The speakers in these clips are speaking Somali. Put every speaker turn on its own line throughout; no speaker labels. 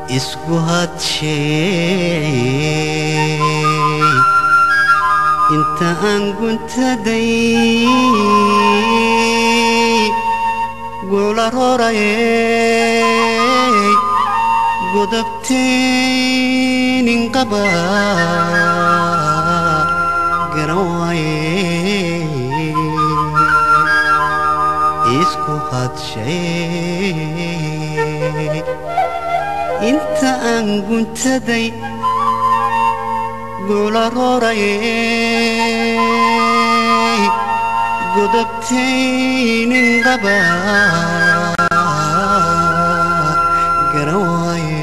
Isku hadsheey inta aan guntaday gula roorayey godobtaynin qaba garan waaye isku hadsheey inta aan guntaday gula roorayey godobtaynin qaba garan waaye.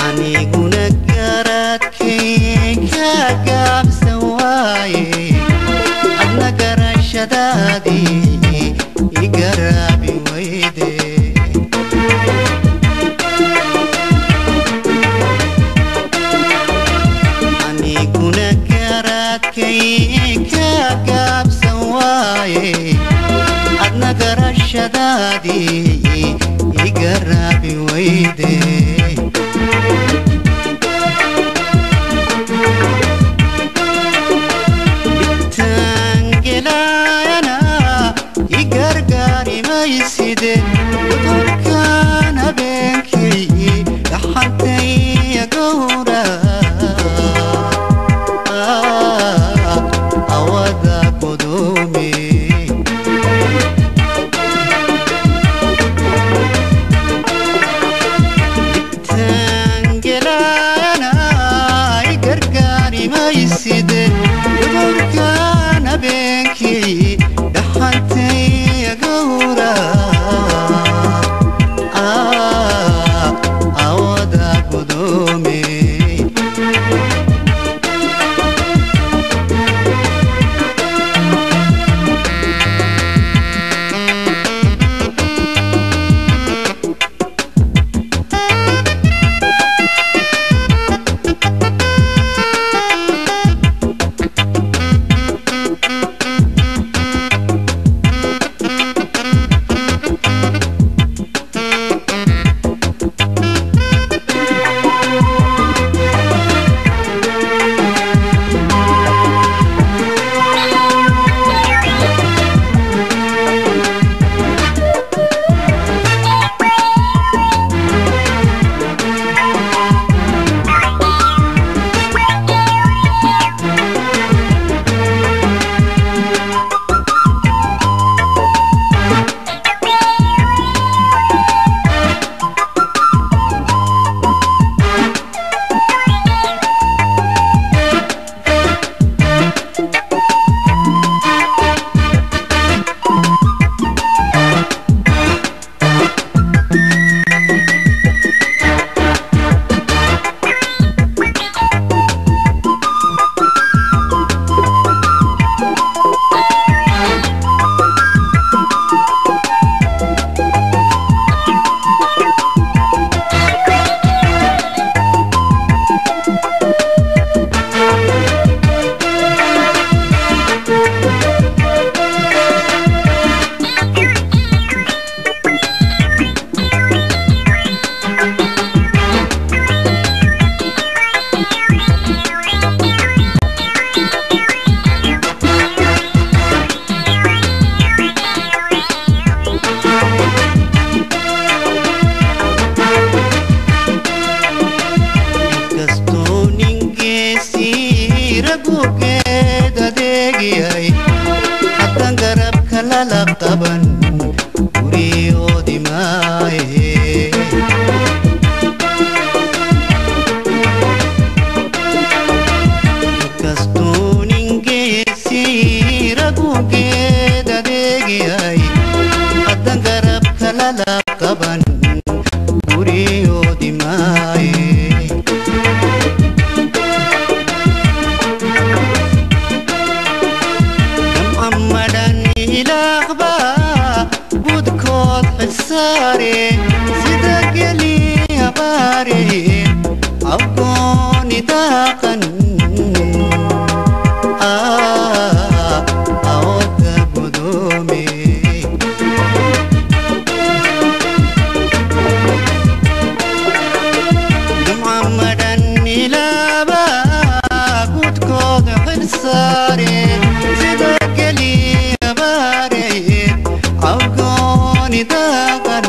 Aniguna garaadkay ka gaabsan waaye adna garashadaadii i garaabi weyde. Aniguna garaadkay ka gaabsan waaye adna garashadaadii i garaabi weyde. Tangelayana i gargaari mayside cudurkan habeenkii dhaxantay gowra awada godoomi. Tangelayana i gargaari mayside cudurkan habeenkii dhaxantay gowra awada godoomi. Ragugeed adeegiyay haddaan garabka lala qaban, guriyoodi maaye. Inkastuu ningeesii ragugeed adeegiyay haddaan garabka lala qaban, guriyoodi maaye. Gamcamadan ilaaqbaa gudkood xilsaare, sida geli abaareen awgooni daaqan awooda gudoome. Gamcamadan ilaabaa gudkood xilsaare, sida geli abaareen awgooni daaqan